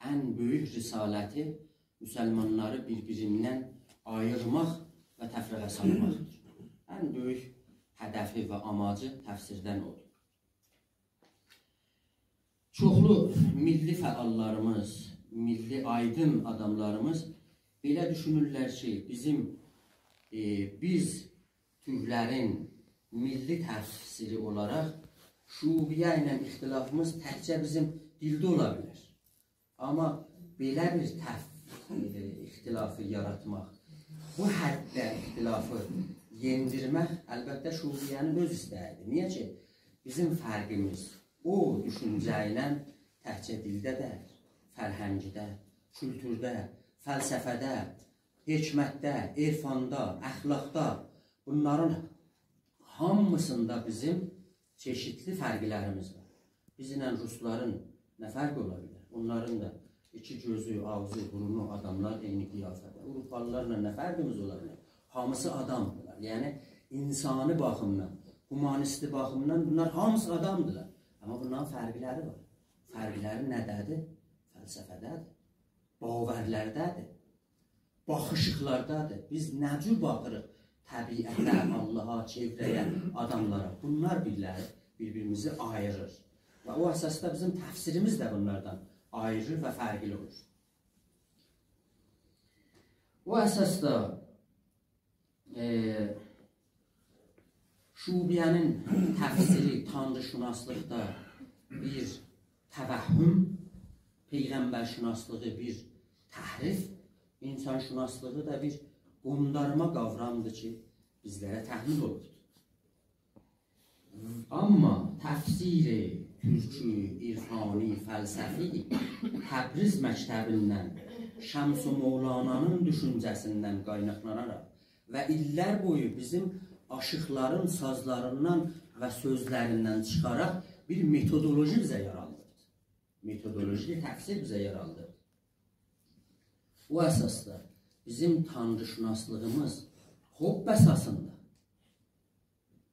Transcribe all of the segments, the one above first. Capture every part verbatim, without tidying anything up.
ان بؤیوک رسالتی مسلمانلاری بیر-بیریندن آییرماق و تفرقه سالماقدیر. ان بؤیوک هدفی و آماجی تفسیردن اودور. چوخلو میللی فعاللاریمیز، میللی آیدین آداملاریمیز بئله دوشونورلر کی، بیزیم، ائ، بیز تورکلرین میللی تفسیری اولاراق شعوبیه ایله اختلافیمیز تکجه بیزیم دیلده اولا بیلر. آمما بئله بیر تف-، ائ، اختلافی یاراتماق، بو حدده اختلافی یئندیرمک البته شعوبیه‌نین اؤز ایسته‌ییدیر. نییه کی، بیزیم فرقیمیز او دوشونجه ایله تکجه دیلده دئییل، فرهنگده، کولتورده، فلسفه‌ده، حکمتده، عرفاندا، اخلاقدا، بونلارین هامیسیندا بیزیم چئشیتلی فرقلریمیز وار. بیزله روسلارین نه فرقی اولا بیلر؟ اونلارین دا ایکی گؤزو، آغزی، بورنو، آداملار عینی قیافه‌ده. آوروپالیلارلا نه فرقیمیز اولا بیلر؟ هامیسی آدامدیلار. یعنی، اینسانی باخیمدان، هومانیستی باخیمدان بونلار هامیسی آدامدیلار. آمما بونلارین فرقلری وار. فرقلری نه‌ده‌دیر؟ فلسفه‌ده‌دیر. باورلرده‌دیر. باخیشیقلاردادیر. بیز نه جور باخیریق طبیعته، آللاها، چئوره‌یه، آداملارا. بونلار بیرلری، بیر-بیریمیزی آییریر. و او اساسدا بیزیم تفسیریمیز ده بونلاردان آییریر و فرقلی اولور. او اساسدا، ائ، شعوبیه‌نین تفسیری تانری‌شناسلیقدا بیر توهم، پیغمبرشناسلیغی بیر تحریف، اینسان‌شناسلیغی دا بیر قوندارما قاورامدیر کی، بیزلره تحمیل اولوبدور. آمما تفسیر تورکی، عرفانی، فلسفی تبریز مکتبیندن، شمس و مولانانین دوشونجه‌سیندن قایناقلاناراق و ایللر بویو بیزیم آشیقلارین سازلاریندان و سؤزلریندن چیخاراق بیر متودولوژی بیزه یارالدیردی. متودولوژی تفسیر بیزه یارالدیردی. او اساسدا بیزیم تانری‌شناسلیغیمیز حب اساسیندا،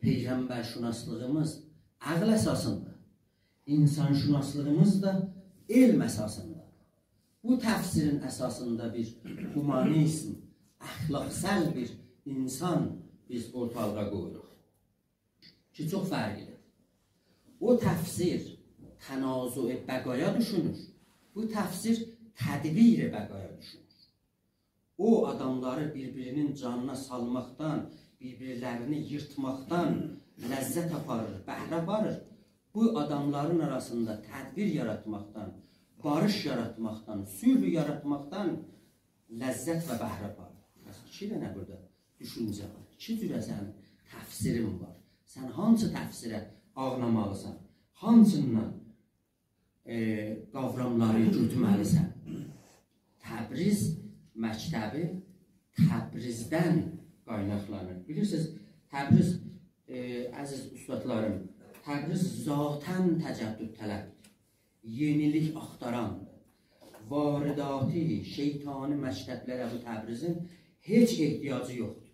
پیغمبرشناسلیغیمیز عقل اساسیندا، اینسان‌شناسلیغیمیز دا علم اساسیندا. بو تفسیرین اساسیندا بیر هومانیزم، اخلاقسل بیر اینسان بیز اورتالیغا قویوروق کی، چوخ فرقلیدیر. او تفسیر تنازع بقایا دوشونور. بو تفسیر تدبیر بقایا دوشونور. او آداملاری بیر-بیری‌نین جانینا سالماقدان، بیر-بیرلرینی ییرتماقدان لذت آپاریر، بهره آپاریر. بو آداملارین آراسیندا تدبیر یاراتماقدان، باریش یاراتماقدان، صلح یاراتماقدان لذت و بهره آپاریر. پس ایکی دنه بورادا دوشونجه وار. ایکی جوره سنین تفسیرین وار. سن هانسی تفسیره آغلامالیسان؟ هانسیندان ائ، قاوراملاری گؤتورمه‌لیسن؟ تبریز مکتبی تبریزدن قایناقلانیر. بیلیرسینیز، تبریز، ائ، عزیز اوستادلاریم، تبریز ذاتاً تجددطلبدیر. یئنیلیک آختاران، وارداتی، شیطانی مکتبلره بو تبریزین هئچ احتیاجی یوخدور.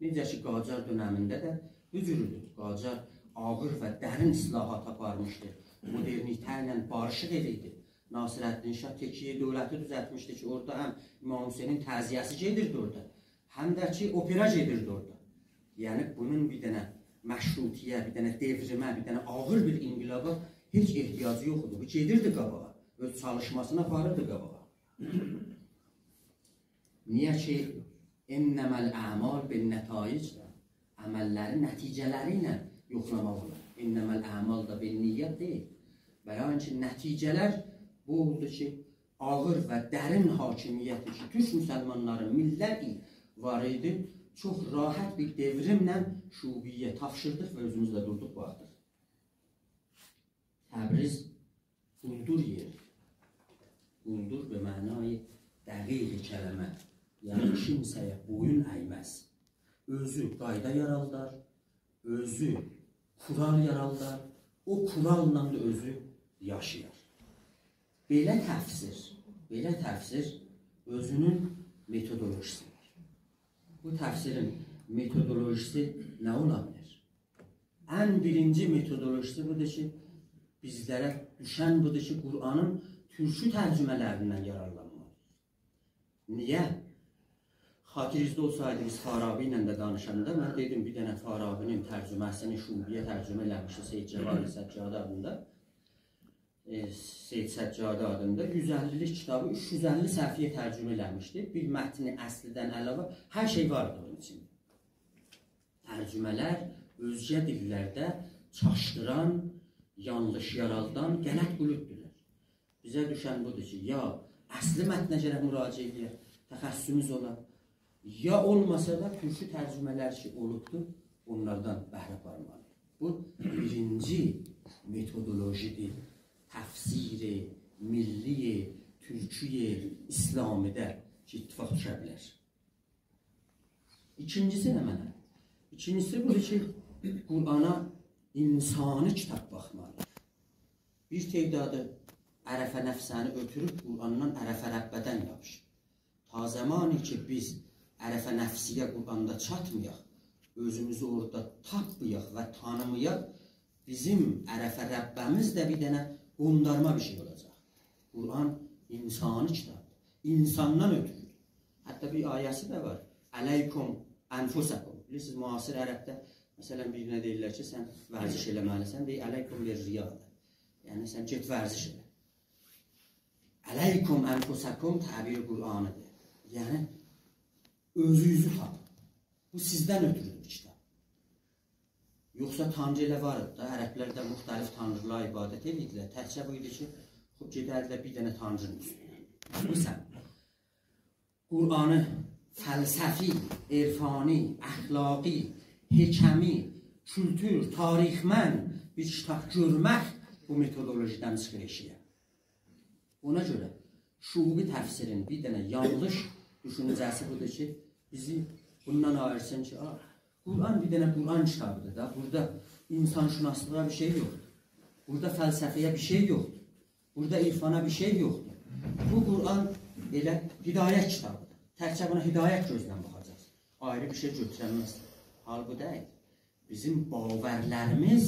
نئجه کی، قاجار دؤنمینده ده بو جور ایدی. قاجار آغیر و درین اصلاحات آپارمیشدی. مدرنیته ایله باریشیق ائدیردی. ناصرالدین شاه تکیه دؤولتی دوزلتمیشدی کی، اورادا هم امام حسینین تعزیه‌سی گئدیردی اورادا، هم ده کی، اوپئرا گئدیردی اورادا. یعنی، بونون بیر دنه مشروطیه، بیر دنه دئوریمه، بیر دنه آغیر بیر انقلابا هئچ احتیاجی یوخ ایدی. بو گئدیردی قاباغا. اؤز چالیشماسینی آپاریردی قاباغا. نییه کی، «انما الاعمال بالنتایج»دیر. عمللری نتیجه‌لری ایله یوخلاماق اولار. «انما الاعمال» دا بالنیات دئییل. بلکه نتیجه‌لر بو اولدو کی، آغیر و درین حاکمیتی کی، تورک مسلمانلاری میللت ایل وار ایدی، چوخ راحت بیر دئوریمله شعوبیه‌یه تاپشیردیق و اؤزوموز ده دوردوق، باخدیق. تبریز قولدور یئری. قولدور به معنای دقیق کلمه. یعنی کیمسه‌یه بویون اَیمز. اؤزو قایدا یارالدار، اؤزو کورال یارالدار، او کوراللا دا اؤزو یاشایار. بئله تفسیر، بئله تفسیر اؤزونون متودولوژیسی وار. بو تفسیرین متودولوژیسی نه اولا بیلر؟ ان بیرینجی متودولوژیسی بودور کی، بیزلره دوشن بودور کی، قرآنین تورکو ترجمه‌لریندن یارارلانمالی‌ییق. نییه؟ خاطرینیزده اولسایدی، بیز فارابی ایله ده دانیشاندا من دئدیم، بیر دنه فارابی‌نین ترجمه‌سینی شعوبی‌یه ترجمه ائله‌میشدی سید جواد سجادی آدیندا. ائ، سید سجادی آدیندا یوز اللی‌لیک کیتابی اوچ یوز اللی صفحه‌یه ترجمه ائله‌میشدی. بیر متنی اصلی‌دن علاوه هر شئی واردی اونون ایچینده. ترجمه‌لر اؤزگه دیللرده چاشدیران، یانلیش یارالدان، غلط بولوددولار. بیزه دوشن بودور کی، یا اصلی متنه گرک مراجعه ائله‌یک، تخصصوموز اولا، یا اولماسا دا تورکو ترجمه‌لر کی اولوبدور، اونلاردان بهره آپارمالی‌ییق. بو بیرینجی متودولوژی‌دیر. تفسیر ملی تورکی اسلامی‌ده کی اتفاق دوشه بیلر. ایکینجیسی نمنه؟ ایکینجیسی بودور کی، قرآنا انسانی کیتاب باخمالی‌ییق. بیر تعدادی عرف نفسه‌نی اؤتوروب قرآندان عرف ربه‌دن یاپیشیر. تا زمانی کی، بیز عرف نفسه‌یه قرآندا چاتمایاق، اؤزوموزو اورادا تاپمایاق و تانیمایاق، بیزیم عرف ربه‌میز ده بیر دنه قوندارما بیر شئی اولاجاق. قرآن انسانی کیتابدیر. انساندان اؤتورور. حتی بیر آیه‌سی ده وار. «علیکم انفسکم». بیلیرسینیز، معاصر عربده، مثلا، بیرینه دئییرلر کی، سن ورزش ائله‌مه‌لی‌سن، دئییر: «علیکم بالریاضة». یعنی، سن گئت ورزش ائله. «علیکم انفسکم» تعبیر قرآنی‌دیر. یعنی، اؤزونوزو تاپین. بو سیزدن اؤتورودور بو کیتاب. یوخسا تانری ائله وار ایدی دا، عربلر ده مختلف تانریلارا عبادت ائدیردیلر. تکجه بو ایدی کی، خوب، گئدردیلر بیر دنه تانری‌نین اوستونه. بو سن قرآنی فلسفی، عرفانی، اخلاقی، حکمی، کولتور، تاریخمند بیر کیتاب گؤرمک بو متودولوژی‌دن چیخیر ائشییه. اونا گؤره شعوبی تفسیرین بیر دنه یانلیش دوشونجه‌سی بودور کی، بیزی بوندان آییرسین کی، آ، قرآن بیر دنه قرآن کیتابی‌دیر دا. بورادا انسان‌شناسلیغا بیر شئی یوخدور. بورادا فلسفه‌یه بیر شئی یوخدور. بورادا عرفانا بیر شئی یوخدور. بو قرآن ائله هدایت کیتابی‌دیر. تکجه بونا هدایت گؤزله باخاجاغیز. آیری بیر شئی گؤتورنمز. حال بو دئییل. بیزیم باورلریمیز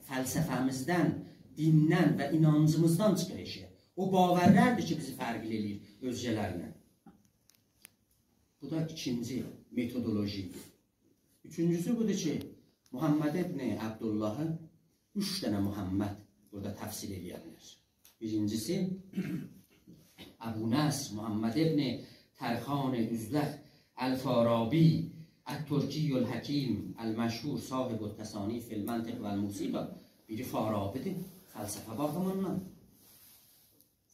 فلسفه‌میزدن، دیندن و اینانجیمیزدان چیخیر ائشییه. او باورلردیر کی، بیزی فرقلی ائله‌ییر اؤزگه‌لریندن. بو دا ایکینجی متودولوژی ایدی. اوچونجوسو بودور کی، محمد ابن عبداللهی اوچ دنه محمد بورادا تفسیر ائله‌یه بیلر. بیرینجیسی، ابونصر محمد ابن طرخان اوزلق الفارابی الترکی الحکیم المشهور صاحب التصانیف فی المنطق والموسیقی. بیری فارابی‌دیر، فلسفه باخیمیندان.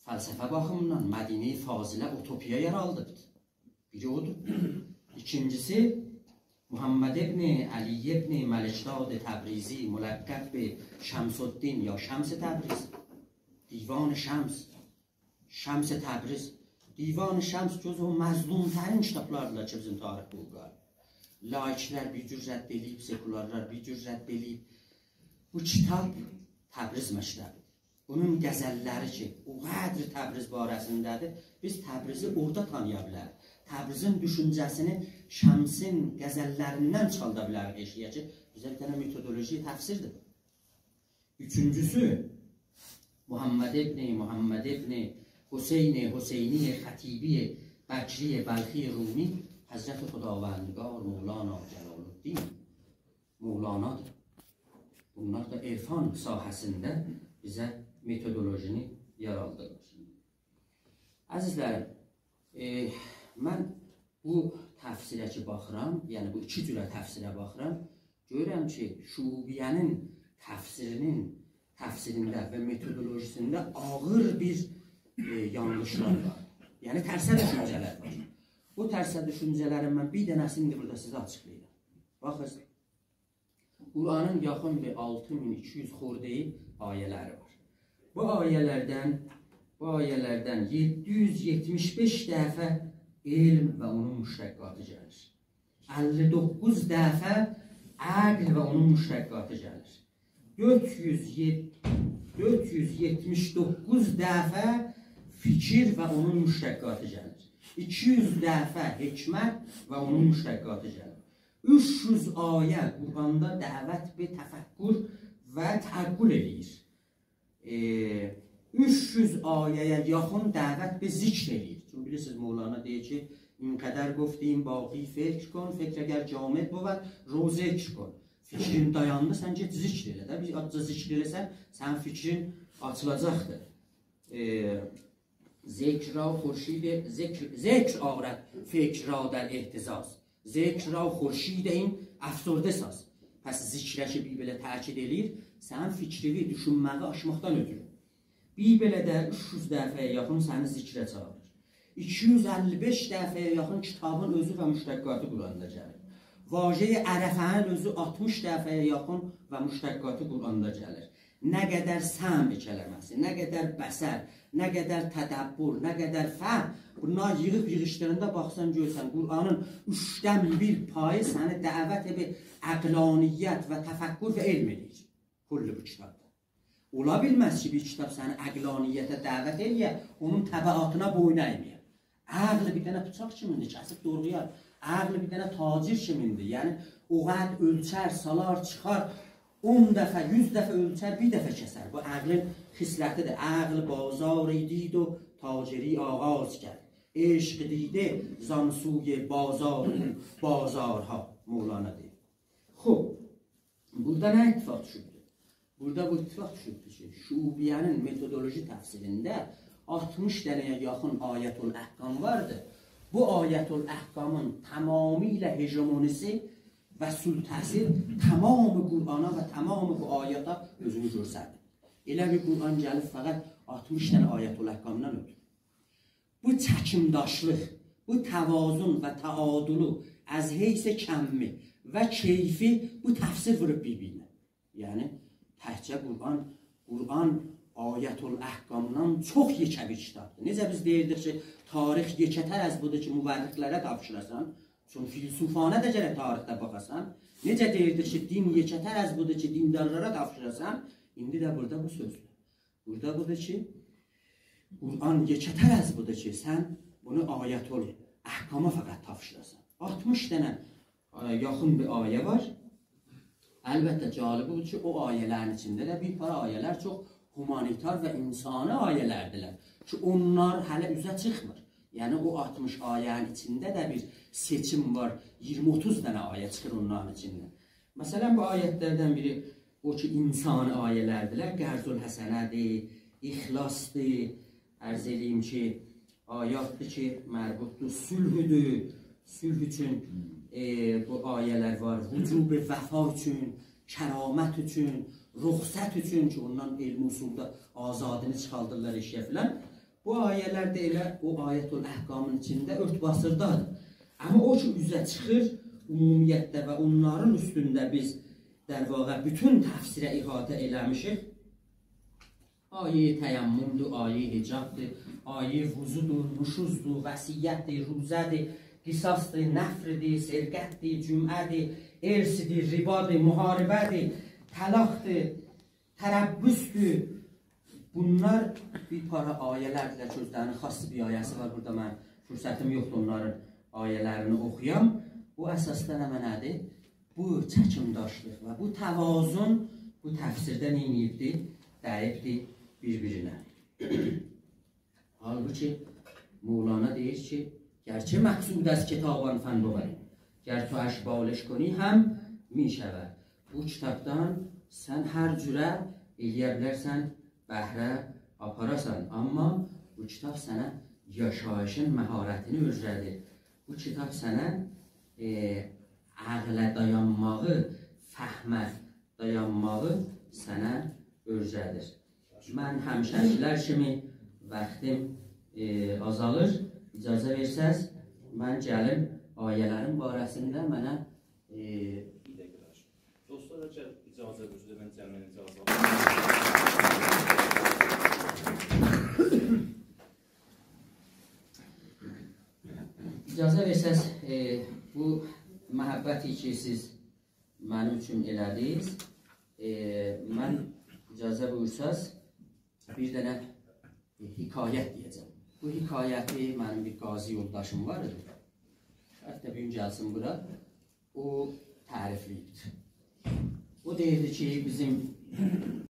فلسفه باخیمیندان مدینه‌ی فاضله اوتوپیا یارالدیبدیر. بیری اودور. ایکینجیسی، محمد ابن علی ابن ملکزاد تبریزی، ملقب به شمس‌الدین یا شمس تبریز. دیوان شمس. شمس تبریز. دیوان شمس جزو مظلوم‌ترین کیتابلاردیلار کی، بیزیم تاریخ بولغار. لائیکلر بیر جور رد ائله‌ییب، سکولارلار بیر جور رد ائله‌ییب. بو کیتاب تبریز مکتبی‌دیر. بونون غزللری کی، او قدر تبریز باره‌سینده‌دیر، بیز تبریزی اورادا تانییا بیلریک. تبریزین دوشونجه‌سینی شمسین غزللریندن چیخالدا بیلریک ائشییه کی، بیزه بیر دنه متودولوژی تفسیردیر. اوچونجوسو، محمد ابن، محمد ابن حسین حسینی خطیبی بکری بلخی رومی، حضرت خداوندگار مولانا جلال‌الدین. مولانادیر. بونلار دا عرفان ساحه‌سینده بیزه متودولوژینی یارادیرلار. عزیزلریم، ائ، من بو تفسیره کی باخیرام، یعنی بو ایکی جوره تفسیره باخیرام، گؤرورم کی، شعوبیه‌نین تفسیرینین، تفسیرینده و متودولوژی‌سینده آغیر بیر، ائ، یانلیشلار وار. یعنی ترسه دوشونجه‌لر وار. بو ترسه دوشونجه‌لرین من بیر دنه‌سینی ایندی بورادا سیزه آچیقلاییرام. باخین، قرآنین یاخین بیر آلتی مین ایکی یوز خورده‌ای آیه‌لری وار. بو آیه‌لردن، بو آیه‌لردن یئددی یوز یئتمیش بئش دفعه علم و اونون مشتقاتی گلیر. اللی دوققوز دفعه عقل و اونون مشتقاتی گلیر. دؤرد یوز یئت-، دؤرد یوز یئتمیش دوققوز دفعه فیکیر و اونون مشتقاتی گلیر. ایکی یوز دفعه حکمت و اونون مشتقاتی گلیر. اوچ یوز آیه قرآندا دعوت به تفکر و تعقل ائله‌ییر. ائ، اوچ یوز آیه‌یه یاخین دعوت به ذکر ائله‌ییر. چونکی بیلیرسینیز، مولانا دئییر کی، «این قدر گفتیم باقی فکر کن، فکر اگر جامد بود، رو ذکر کن.» فیکرین دایاندی، سن گئت ذکر ائله ده. بیر آزجا ذکر ائله‌سن، سنین فیکرین آچیلاجاقدیر. ائ، ذکر را خورشید، ذکر، ذکر آرد فکر را در اهتزاز. ذکر را خورشید این افسرده ساز. پس ذکره کی بیر بئله تأکید ائله‌ییر، سنین فیکرینی، دوشونمه‌یی آچماقدان اؤترو. بیر بئله ده اوچ یوز دفعه‌یه یاخین سنی ذکره چاغیریر. ایکی یوز اللی بئش دفعه‌یه یاخین کیتابین اؤزو و مشتقاتی قرآندا گلیر. واژه‌ی عرفه‌نین اؤزو آلتمیش دفعه‌یه یاخین و مشتقاتی قرآندا گلیر. نه قدر سمع کلمه‌سی، نه قدر بصر، نه قدر تدبر، نه قدر فهم، بونلاری ییغیب ییغیشدیراندا باخسان گؤرسن، قرآنین اوچدن بیر پایی سنی دعوت به عقلانیت و تفکر و علم ائله‌ییر. کلّ بو کیتابدا. اولا بیلمز کی، بیر کیتاب سنی عقلانیته دعوت ائله‌یه، اونون تبعاتینا بویون اَیمه‌یه. عقل بیر دنه بیچاق کیمین‌دیر، کسیب دوغرایار. عقل بیر دنه تاجر کیمین‌دیر. یعنی، او قدر اؤلچر، سالار، چیخار، اون دفعه، یوز دفعه اؤلچر، بیر دفعه کسر. بو عقلین خصلتی‌دیر. «عقل بازاری دید و تاجری آغاز کرد. عشق دیده زان سوی بازار، بازارها.» مولانا دئییر. خوب، بورادا نه اتفاق دوشوبدور؟ بورادا بو اتفاق دوشوبدور کی، شعوبیه‌نین متودولوژی تفسیرینده آلتمیش دنه‌یه یاخین آیةالاحکام واردی. بو آیةالاحکامین تمامیله هژمونی‌سی و سلطه‌سی تمام قرآنا و تمام بو آیاتا اؤزونو گؤستردی. ائله بیل قرآن گلیب فقط آلتمیش دنه آیةالاحکامدان اؤتور. بو چکیمداشلیق، بو توازن و تعادلو از حیث کمی و کیفی بو تفسیر ووروب بیر-بیرینه. یعنی، تکجه قرآن، قرآن آیةالاحکامدان چوخ یئکه بیر کیتابدیر. نئجه بیز دئییردیک کی، تاریخ یئکه‌تر از بودور کی، مورخلره تاپشیراسان، چون فیلسوفانه ده گرک تاریخده باخاسان. نئجه دئییردیک کی، دین یئکه‌تر از بودور کی، دیندارلارا تاپشیراسان، ایندی ده بورادا بو سؤزدور. بورادا بودور کی، قرآن یئکه‌تر از بودور کی، سن بونو آیةالاحکاما فقط تاپشیراسان. آلتمیش دنه، ائ، یاخین بیر آیه وار. البته، جالبی بودور کی، او آیه‌لرین ایچینده ده بیر پارا آیه‌لر چوخ هومانیتار و انسانی آیه‌لردیلر کی، اونلار هله اوزه چیخمیر. یعنی، او آلتمیش آیه‌نین ایچینده ده بیر سئچیم وار، اییرمی اوتوز دنه آیه چیخیر اونلارین ایچیندن. مثلا، بو آیت‌لردن بیری او کی، انسانی آیه‌لردیلر، قرض‌الحسنه‌دیر، اخلاصدیر، عرض ائله‌ییم کی، آیاتدیر کی، مربوطدور، صلحدور، صلح اوچون، ائ، بو آیه‌لر وار، وجوب وفا اوچون، کرامت اوچون، رخصت اوچون کی، اوندان علم اصولدا آزادینی چیخاردیرلار ائشیگه فلان. بو آیه‌لر ده ائله او آیةالاحکامین ایچینده اؤرت‌باسیردادیر. آمما او کی اوزه چیخیر عمومیتده و اونلارین اوستونده بیز، در واقع، بوتون تفسیره احاطه ائله‌میشیک. آیه‌ی تیمم‌دور، آیه‌ی حجابدیر، آیه‌ی وضودور، نشوزدور، وصیت‌دیر، روزه‌دیر، قصاصدیر، نفردیر، سرقت‌دیر، جمعه‌دیر، ارثدیر، ربادیر، محاربه‌دیر، طلاقدیر، تربص‌دور. بونلار بیر پارا آیه‌لردیلر کی، اؤزلرینین خاص بیر آیه‌سی وار. بورادا من فرصتیم یوخدور اونلارین آیه‌لرینی اوخویام. بو اساسدا نمنه‌دیر؟ بو چکیمداشلیق و بو توازن بو تفسیرده نئینییبدی؟ دَییبدی بیر-بیرینه. حالبوکی مولانا دئییر کی، «گرچه مقصود از کتاب آن فن بود، گر تواش بالش کنی هم می‌شود.» بو کیتابدان سن هر جوره ائلیه بیلرسن بهره آپاراسان. آمما بو کیتاب سنه یاشاییشین مهارتینی اؤیره‌دیر. بو کیتاب سنه، ائ، عقله دایانماغی، فهمه دایانماغی سنه اؤیره‌دیر. من همیشه‌کیلر کیمی واختیم، ائ، آزالیر. اجازه وئرسز، من گلیم آیه‌لرین باره‌سینده منه، ائ، بیر دقیقه دانیشیم. دوستلار، اگر اجازه وئرسز، من جمعیت اجازه آلیم. اجازه وئرسز، ائ، بو محبتی کی، سیز منیم اوچون ائله‌دینیز. ائ، من، اجازه بویورساز، بیر دنه حکایت دئیه‌جم. بو حکایتی منیم بیر قاضی یولداشیم وار ایدی. حتی بیر گون گلسین بورا. او تعریفله‌ییبدیر. او دئییردی کی، بیزیم